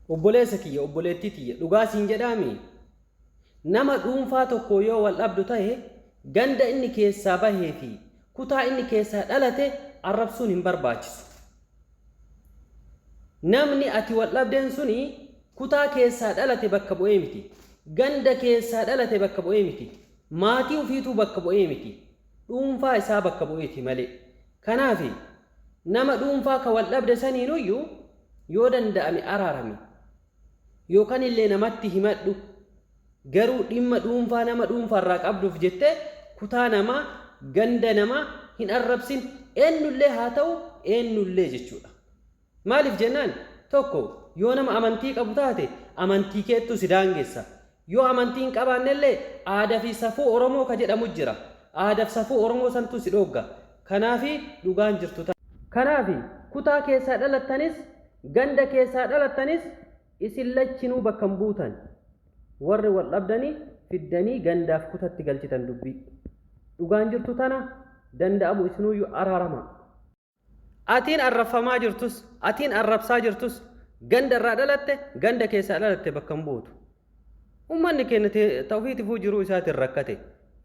Obboleessa kiyya, obboleettii tiyya, dhugaa siin jedhaami, nama dhuunfaa tokko yoo wal dhabdu tahe ganda inni keessaa bahee fi kutaa inni keessaa dhalate arrabsuun hin barbaachisu. Namni ati wal dhabdeen suni kutaa keessaa dhalate bakka bu'ee miti. Ganda keessaa dhalate bakka bu'ee miti. Maatii ufiituu bakka bu'ee miti. Dhuunfaa isaa bakka bu'eeti malee. Kanaafi nama dhuunfaa ka wal dhabde saniinuyyuu yoo danda'ame araarami. Yookaan illee namatti himadhu. Garuu dhimma dhuunfaa nama dhuunfaarraa qabduuf jettee kutaa namaa, ganda namaa hin arrabsin, eenyullee haa ta'u eenyullee jechuudha. Maaliif jennaan, tokko yoo nama amantii qabu taate amantii keettu si daangessa. Yoo amantii hin qabaannellee aadaa fi safuu Oromoo ka jedhamu jira. Aadaa fi safuu Oromoo santu si dhoogga. Kanaafi dhugaan jirtu tana. Kanaafi kutaa keessaa dhalattanis ganda keessaa dhalattanis isin lachinuu bakka hin buutan. Warri wal dhabdanii fiddanii gandaaf kutatti galchitan dubbii. Dhugaan jirtu tana, danda'amu isinuyyuu araarama. Atiin arrabfamaa jirtus, atiin arrabsaa jirtus, ganda irraa dhalatte, ganda keessaa dhalatte bakka hin buutu. Uummanni keenya ta'ufiitifuu jiruu isaatiin rakkate.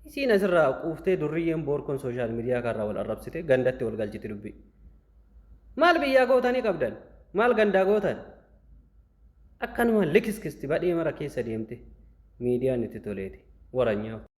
Isiin asirraa quuftee durriyyeen boorkoon social media kanarraa wal arrabsite gandatti wal galchiti dubbii. Maal biyyaa gootanii qabdan? Maal gandaa gootan? Akkanuma likiskisti badhee mara keessa deemte miidiyaan itti toleeti. Waranyaa.